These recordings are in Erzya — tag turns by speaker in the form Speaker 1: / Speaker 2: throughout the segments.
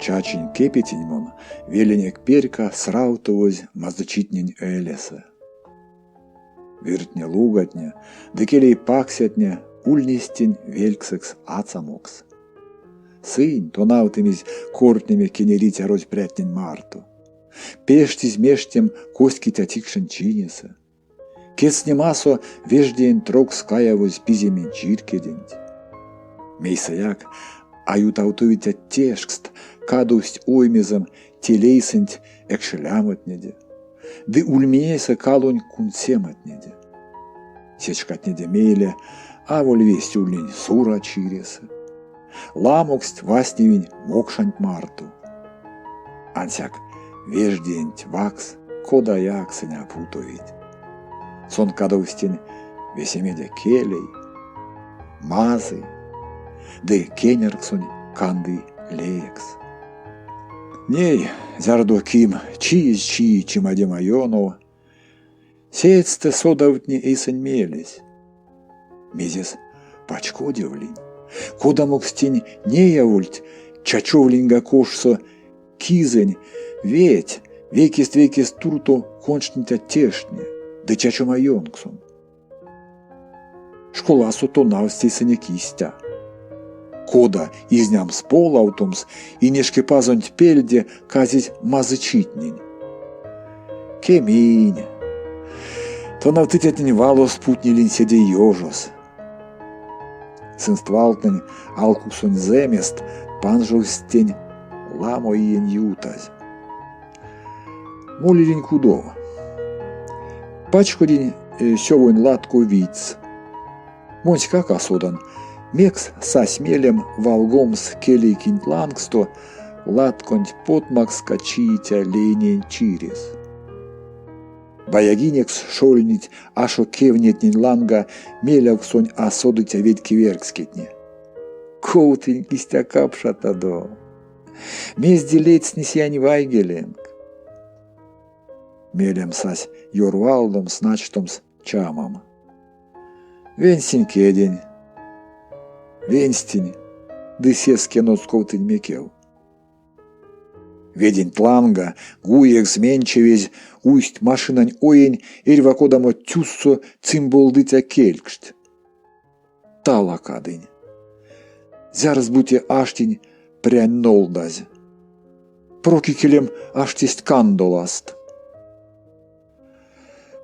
Speaker 1: Чачинь-кепетинь мон веленек перька сравтовозь мазычитнень элесэ. Виртне-лугатне ды келей паксятне ульнесть тень вельксэкс ацамокс. Сынь тонавтымизь кортнеме кенериця розь прятнень марто. Пештизь мештем коськиця тикшень чинесэ. Кецнемасо веждеень трокс каявозь пиземень чирькеденть. Мейсэяк а ютавтовиця тешкст кадовсть оймезэм телейсэнть экшелямотнеде ды ульминесэ калонь кундсематнеде. Сеть шкатнеде мейле аволь весть ульнинь Сура чиресэ. Ламоксть вастневинь мокшанть марто. Ансяк вежденть ваксс кодаяк сынь а путовить. Сон кадовсь тень весемеде келей, мазый ды кенярксонь кандый леекс. Ней, зярдо ким чиезь чии чимадема ёнов, сеедьстэ содавтни эйсэнь мелесь. Мезес пачкодевлинь, кодамокс тень неявольть чачовлиньгак ошсо кизэнь веть вейкест-вейкест туртов кончтниця тештне ды чачома ёнксом. Школасо тонавтсть эйсэнек истя. Кода изнямс полавтомс Инешкипазонть пельде казезь мазычитнень. Кеминь. Тонавтыцятнень валост путнилинь седе ёжос. Сынст валтнэнь алкуксонь зэмест панжовсть тень ламо иень ютазь. Молилинь кудов. Пачкодинь сёвонь латко видьс. Монськак а содан, мекс сась мелем валгомс келей кинть лангсто латконть потмакска чииця лейнень чирес. Баягинекс шольнить ашо кевнетнень ланга мелявксонь а содыця ведькеверькскетне. Ков тынь истя капшатадо? Мезде ледстни сиянь вайгеленк? Мелем сась ёрвалдомс, начтомс чамам. Венстинь кедень, венстинь ды сеске ноцковтынь мекев. Веденть ланга, гуекс менчевезь, уйсть машинань оень эрьва кодамо тюссо цимболдыця келькшт. Талакадынь. Зярс-бути аштинь прянь нолдазь. Прок икелем аштесть кандолазт.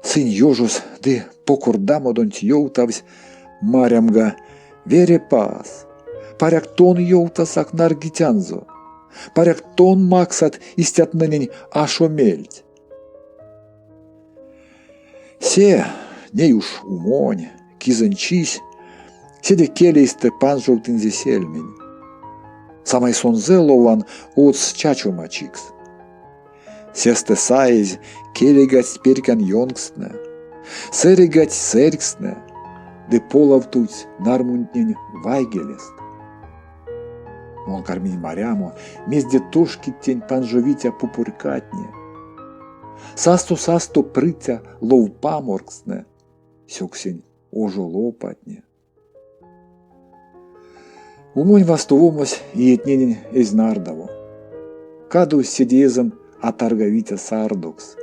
Speaker 1: Сынь ёжос ды покордамодонть ёвтавсь марямга Верепаз, паряк тон ёвтасак нарьгитянзо, паряк тон максат истятнэнень ашо мельть. Се, ней уш умонь, кизэнь чись, седе келейстэ панжовтынзе сельмень. Самай сонзэ лован одс чачома чикс. Сестэ саезь келейгадсть перькан ёнкстнэ, сэрейгадсть сэрькстнэ ды полавтовсть нармунтнень вайгелест. Мон карминь марямо, мезде тошкить тень панжовиця пупорькатне. Састо-састо прыця ловпаморкстнэ, сёксень ожо лопатне. Умонь вастовомась иетненень эзь нардаво. Кадовсь седеезэм а таргавиця сардокс.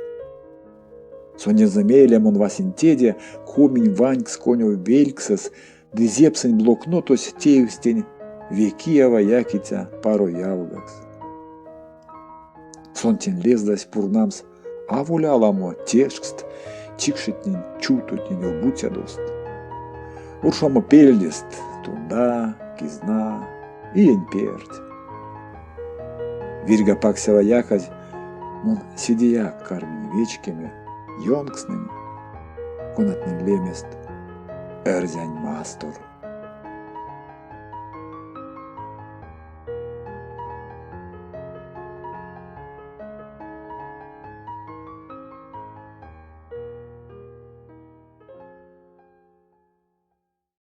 Speaker 1: Сонензэ мейле мон васень теде коминь ванькс конёв вельксэс ды зепсэнь блокнотось теевсь тень векиява якиця паро ялгакс. Сон тень лездась пурнамс аволь аламо тешкст тикшетнень, чувтотнень обуцядост. Оршамо пельдест тунда, кизна, иень перть. Вирьга паксява яказь, мон седеяк карминь вечкеме ёнкстнэнь, конатнень лемест Эрзянь Мастор.